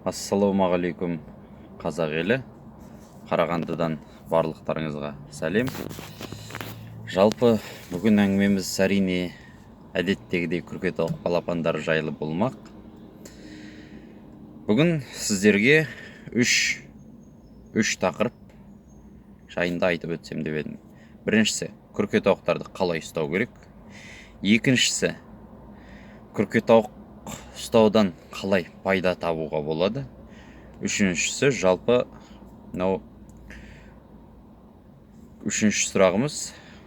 Ассалаумағалейкум, қазақ елі! Қарағандыдан барлықтарыңызға сәлем. Жалпы, бүгін әңгімеміз, әрине, әдеттегідей күркетауық балапандары жайлы болмақ. Бүгін сіздерге үш тақырып жайында айтып өтсем деп едім. Біріншісі – күркетауықтарды қалай ұстау керек. Екіншісі – күркетауық ұстаудан қалай пайда табуға болады. Үшіншісі, жалпы мынау үшінші сұрағымыз: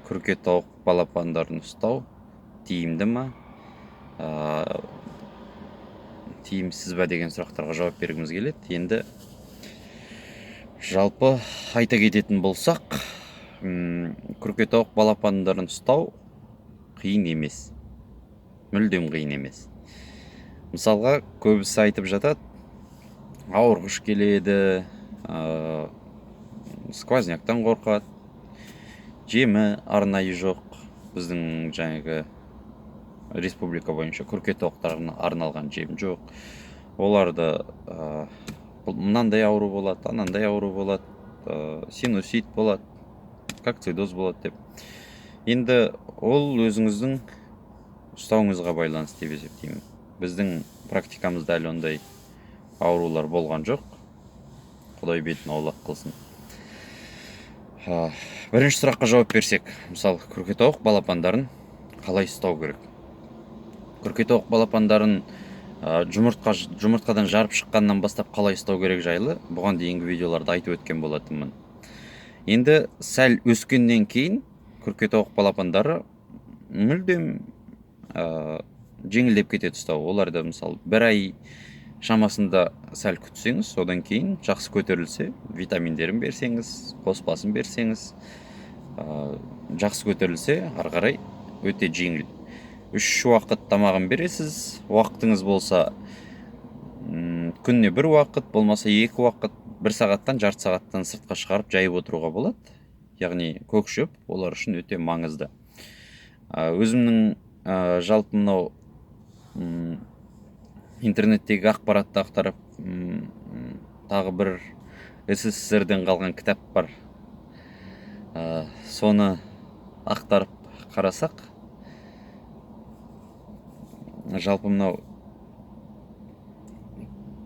күркетауық балапандарын ұстау тиімді ма, тиімсіз ба деген сұрақтарға жауап бергіміз келеді. Енді жалпы айта кететін болсақ, күркетауық балапандарын ұстау қиын емес, мүлдем қиын емес. Мысалға, көбісі айтып жатады: ауырғыш келеді, сквозняктан қорқады, жемі арнайы жоқ, біздің жаңағы республика бойынша күркетауықтарға арналған жем жоқ, оларды мынандай ауру болады, анандай ауру болады, синусит болады, кокцидоз болады деп. Енді ол өзіңіздің ұстауыңызға байланысты деп есептеймін. Біздің практикамызда әлі ондай аурулар болған жоқ, құдай бетін аулақ қылсын. Бірінші сұраққа жауап берсек, мысалы, күркетауық балапандарын қалай ұстау керек? Күркетауық балапандарын жұмыртқадан жарып шыққаннан бастап қалай ұстау керек жайлы бұған дейінгі видеоларда айтып өткен болатынмын. Енді сәл өскеннен кейін күркетауық балапандары мүлдем жеңілдеп кетеді ұстау. Оларды, мысалы, бір ай шамасында сәл күтсеңіз, содан кейін жақсы көтерілсе, витаминдерін берсеңіз, қоспасын берсеңіз, жақсы көтерілсе, ары қарай өте жеңіл. Үш уақыт тамағын бересіз. Уақытыңыз болса, күніне бір уақыт, болмаса екі уақыт, бір сағаттан, жарты сағаттан сыртқа шығарып жайып отыруға болады. Яғни көк шөп олар үшін өте маңызды. Өзімнің жалпы мынау интернеттегі ақпаратты ақтарып, тағы бір СССРден қалған кітап бар, соны ақтарып қарасақ, жалпы мынау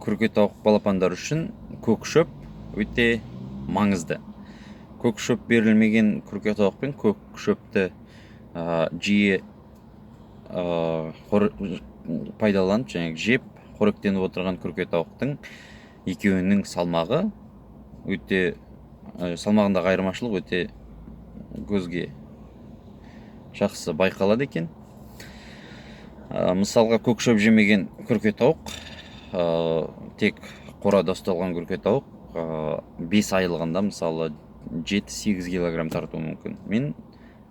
күркетауық балапандар үшін көк шөп өте маңызды. Көк шөп берілмеген күркетауық пен көк шөпті жиі пайдаланып және жеп қоректеніп отырған күркетауықтың екеуінің салмағы өте, салмағындағы айырмашылық өте көзге жақсы байқалады екен. Мысалға, көк шөп жемеген күркетауық, тек қорада ұсталған күркетауық 5 айлығында, мысалы, 7-8 килограмм тартуы мүмкін. Мен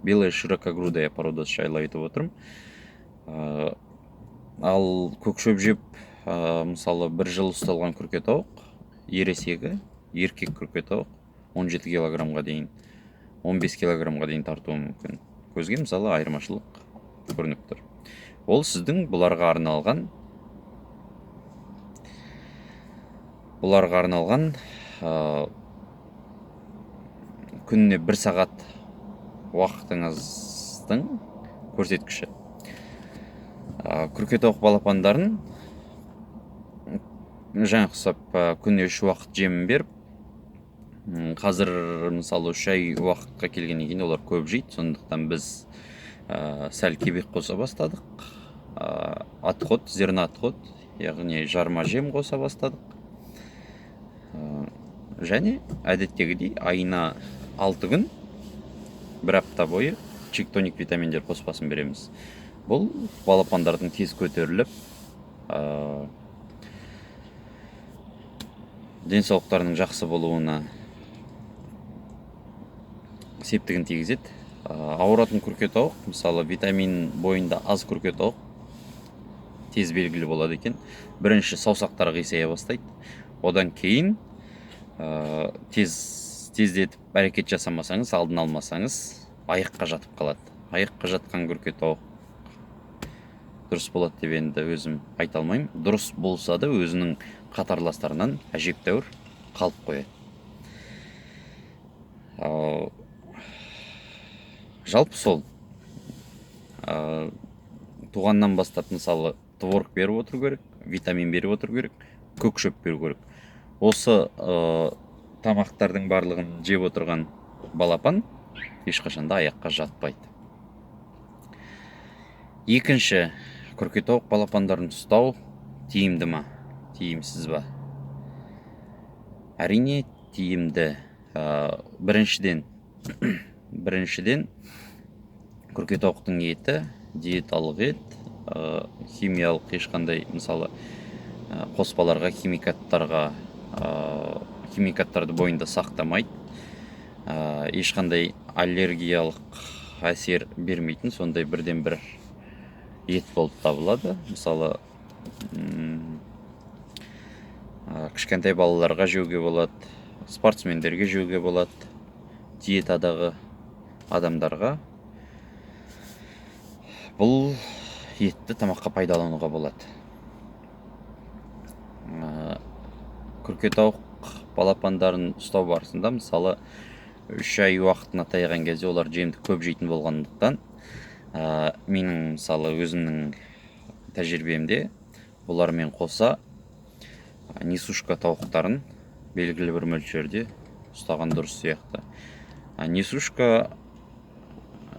белая широкогрудая породасы жайлы айтып отырмын. Ал көк шөп жеп, мысалы, бір жыл ұсталған күркетауық, ересегі, еркек күркетауық 17 килограммға дейін, 15 килограммға дейін тартуы мүмкін. Көзге, мысалы, айырмашылық көрініп тұр. Ол сіздің бұларға арналған күніне бір сағат уақытыңыздың көрсеткіші. Күркетауық балапандарын жаңа ұқсап күніне үш уақыт жемін беріп, қазір, мысалы, 3 ай уақытқа келгеннен кейін олар көп жейді, сондықтан біз сәл кебек қоса бастадық, отход, зерноотход, яғни жарма жем қоса бастадық. Және әдеттегідей айына 6 күн, бір апта бойы чиктоник витаминдер қоспасын береміз. Бұл балапандардың тез көтеріліп, денсаулықтарының жақсы болуына септігін тигізеді. Ауыратын күркетауық, мысалы, витамин бойында аз күркетауық тез белгілі болады екен. Бірінші саусақтары қисая бастайды, одан кейін тез тездетіп әрекет жасамасаңыз, алдын алмасаңыз, аяққа жатып қалады. Аяққа жатқан күркетауық дұрыс болады деп енді өзім айта алмаймын. Дұрыс болса да, өзінің Қатарластарынан әжептәуір қалып қояды. Жалпы сол туғаннан бастап, мысалы, творог беріп отыру керек, витамин беріп отыру керек, көк шөп беру керек. Осы тамақтардың барлығын жеп отырған балапан ешқашан да аяққа жатпайды. Екінші, күркетауық балапандарын ұстау тиімді ма, тиімсіз ба? Әрине, тиімді. Біріншіден, күркетауықтың еті диеталық ет, химиялық ешқандай, мысалы, қоспаларға, химикаттарға, химикаттарды бойында сақтамайды, ешқандай аллергиялық әсер бермейтін сондай бірден бір ет болып табылады. Мысалы, кішкентай балаларға жеуге болады, спортсмендерге жеуге болады, диетадағы адамдарға бұл етті тамаққа пайдалануға болады. Күркетауық балапандарын ұстау барысында, мысалы, 3 ай уақытына таяған кезде олар жемді көп жейтін болғандықтан, менің, мысалы, өзімнің тәжірибемде бұлармен қоса несушка тауықтарын белгілі бір мөлшерде ұстаған дұрыс сияқты. Несушка,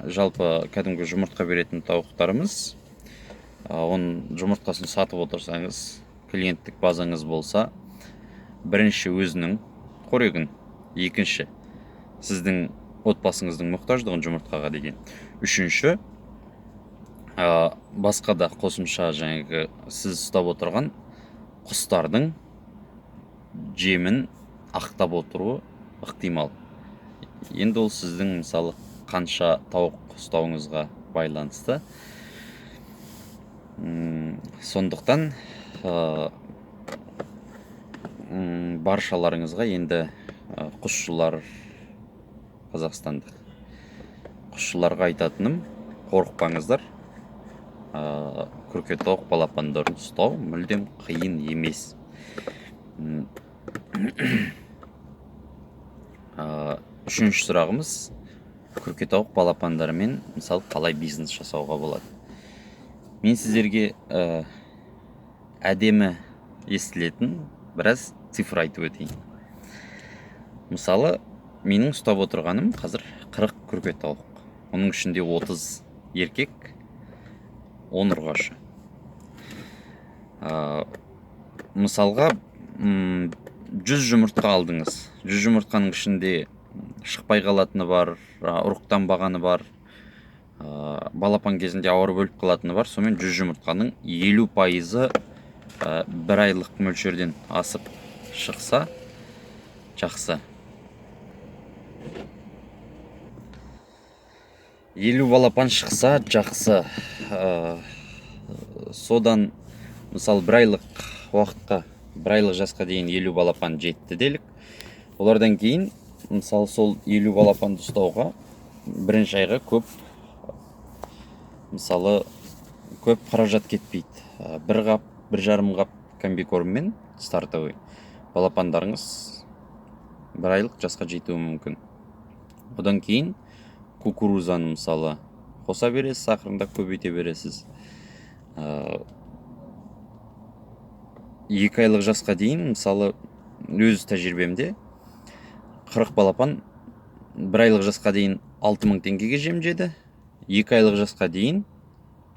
жалпы кәдімгі жұмыртқа беретін тауықтарымыз, оның жұмыртқасын сатып отырсаңыз, клиенттік базаңыз болса, бірінші өзінің қорегін, екінші сіздің отбасыңыздың мұқтаждығын жұмыртқаға деген, үшінші басқа да қосымша жаңағы сіз ұстап отырған құстардың жемін ақтап отыруы ықтимал. Енді ол сіздің, мысалы, қанша тауық ұстауыңызға байланысты. Сондықтан баршаларыңызға енді, құсшылар, қазақстандық құсшыларға айтатыным: қорықпаңыздар, күркетауық балапандарын ұстау мүлдем қиын емес. Үшінші сұрағымыз: күркетауық балапандарымен, мысалы, қалай бизнес жасауға болады? Мен сіздерге әдемі естілетін біраз цифр айтып өтейін. Мысалы, менің ұстап отырғаным қазір 40 күркетауық, оның ішінде 30 еркек, 10 ұрғашы. Мысалға, 100 жұмыртқа алдыңыз. 100 жұмыртқаның ішінде шықпай қалатыны бар, ұрықтанбағаны бар, балапан кезінде ауырып өліп қалатыны бар. Сонымен, 100 жұмыртқаның 50%-ы бір айлық мөлшерден асып шықса, жақсы. 50 балапан шықса, жақсы. Содан, мысалы, бір айлық уақытқа, бір айлық жасқа дейін 50 балапан жетті делік. Олардан кейін, мысалы, сол 50 балапанды ұстауға бірінші айға көп, мысалы, көп қаражат кетпейді. Бір қап, 1,5 қап комбикорммен стартовый балапандарыңыз бір айлық жасқа жетуі мүмкін. Одан кейін кукурузаны, мысалы, қоса бересіз, ақырындап көбейте бересіз. 2 айлық жасқа дейін, мысалы, өз тәжірибемде 40 балапан бір айлық жасқа дейін 6000 теңгеге жем жеді, 2 айлық жасқа дейін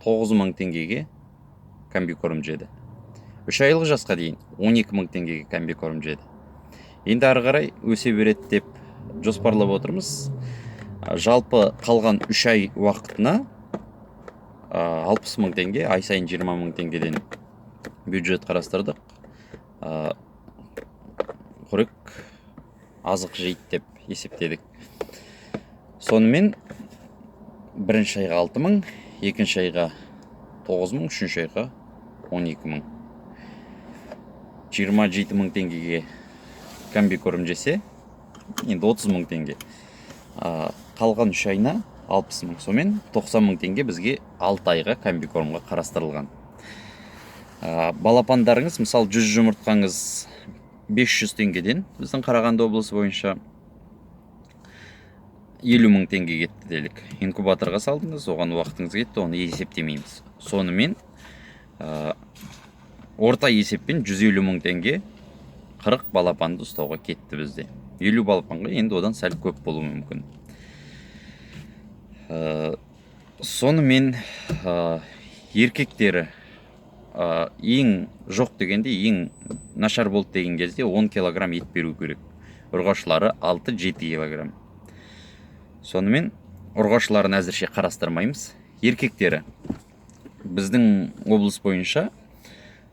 9000 теңгеге комбикорм жеді, 3 айлық жасқа дейін 12 000 теңгеге комбикорм жеді. Енді ары қарай өсе береді деп жоспарлап отырмыз. Жалпы қалған 3 ай уақытына 60 000 теңге, ай сайын 20 000 теңгеден бюджет қарастырдық. Қорек азық жейді деп есептедік. Сонымен, бірінші айға 6000, екінші айға 9000, үшінші айға 12 000, 27 000 теңгеге комбикорм жесе, енді 30 000 теңге. Қалған 3 айына 60 000, сонымен 90 000 теңге бізге 6 айға комбикормға қарастырылған. Балапандарыңыз, мысалы, 100 жұмыртқаңыз 500 теңгеден, біздің Қарағанды облысы бойынша 50 мың теңге кетті делік. Инкубаторға салдыңыз, оған уақытыңыз кетті, оны есептемейміз. Сонымен орта есеппен 150 мың теңге 40 балапанды ұстауға кетті бізде. 50 балапанға енді одан сәл көп болуы мүмкін. Сонымен еркектері ең жоқ дегенде, ең нашар болды деген кезде 10 килограмм ет беру керек. Ұрғашылары 6-7 килограмм. Сонымен ұрғашыларын әзірше қарастырмаймыз. Еркектері біздің облыс бойынша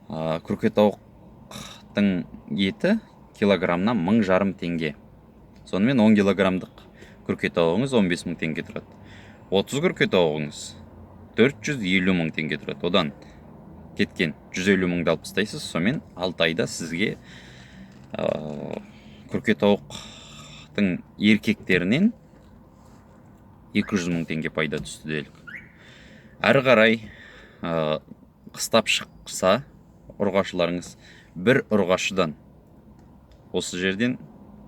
күркетауықтың еті килограммнан 1500 теңге. Сонымен 10 килограммдық күркетауығыңыз 15 мың теңге тұрады. 30 күркетауығыңыз 450 мың теңге тұрады. Одан кеткен 150 мыңды алып тастайсыз. Сонымен 6 айда сізге күркетауықтың еркектерінен 200 мың теңге пайда түсті делік. Әрі қарай қыстап шықса ұрғашыларыңыз, бір ұрғашыдан, осы жерден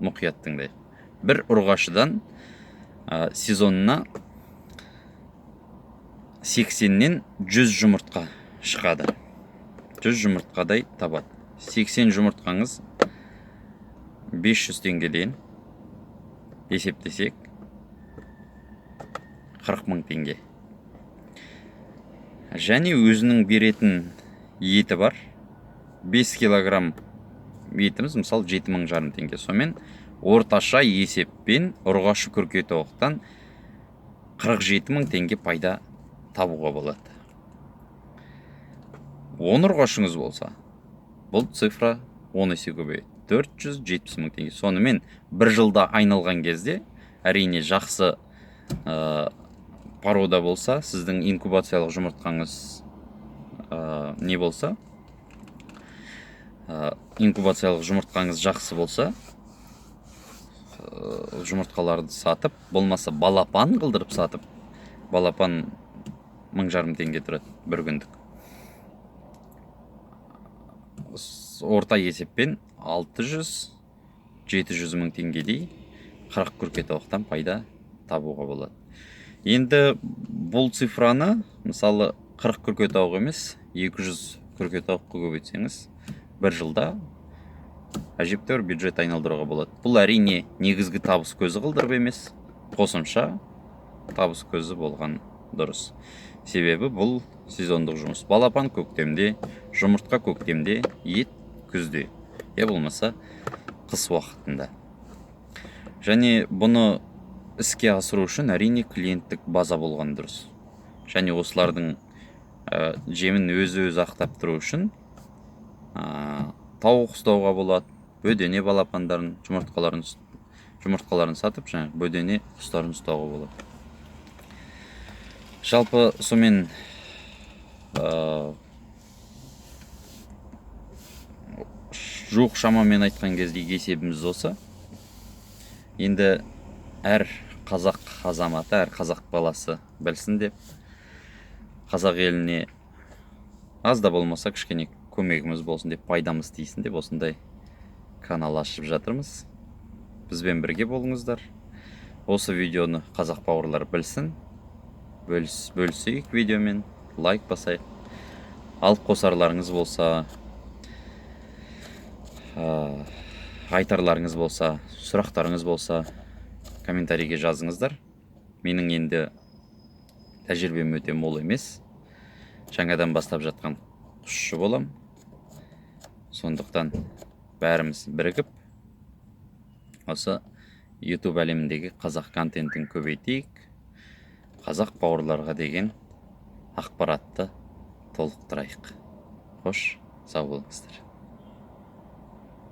мұқият тыңдайық, бір ұрғашыдан сезонына 80-нен 100 жұмыртқа шығады. 100 жұмыртқадай табады. 80 жұмыртқаңыз 500 теңгеден есептесек 40 мың теңге. Және өзінің беретін еті бар. 5 килограмм етіміз, мысалы, 7500 теңге. Сонымен орташа есеппен ұрғашы күркетауықтан 47 мың теңге пайда табуға болады. 10 ұрғашыңыз болса, бұл цифра 10 есе көбейеді. 470 мың теңге. Сонымен бір жылда айналған кезде, әрине жақсы порода болса, сіздің инкубациялық жұмыртқаңыз не болса, инкубациялық жұмыртқаңыз жақсы болса, жұмыртқаларды сатып, болмаса балапан қылдырып сатып, балапан 1500 теңге тұрады бір күндік. Орта есеппен 600-700 мың теңгедей 40 күркетауықтан пайда табуға болады. Енді бұл цифраны, мысалы, 40 күркетауық емес, 200 күркетауыққа көбейтсеңіз, бір жылда әжептәуір бюджет айналдыруға болады. Бұл әрине негізгі табыс көзі қылдырып емес, қосымша табыс көзі болған дұрыс. Себебі бұл сезондық жұмыс. Балапан көктемде, жұмыртқа көктемде, ет күзде, я болмаса қыс уақытында. Және бұны іске асыру үшін әрине клиенттік база болған дұрыс. Және осылардың жемін өзі-өзі ақтап тұру үшін тауық ұстауға болады, бөдене балапандарын, жұмыртқаларын сатып, жаңағы бөдене құстарын ұстауға болады. Жалпы сонымен жуық шамамен айтқан кезде есебіміз осы. Енді әр қазақ азаматы, әр қазақ баласы білсін деп, қазақ еліне аз да болмаса кішкене көмегіміз болсын деп, пайдамыз тисін деп осындай канал ашып жатырмыз. Бізбен бірге болыңыздар. Осы видеоны қазақ бауырлар білсін. Бөлісейік видеомен, лайк басайық. Алып қосарларыңыз болса, айтарларыңыз болса, сұрақтарыңыз болса, комментарийге жазыңыздар. Менің енді тәжірибем өте мол емес. Жаңадан бастап жатқан құсшы болам. Сондықтан бәріміз бірігіп осы YouTube әлеміндегі қазақ контентін көбейтейік. Қазақ бауырларға деген ақпаратты толықтырайық. Қош, сау болыңыздар.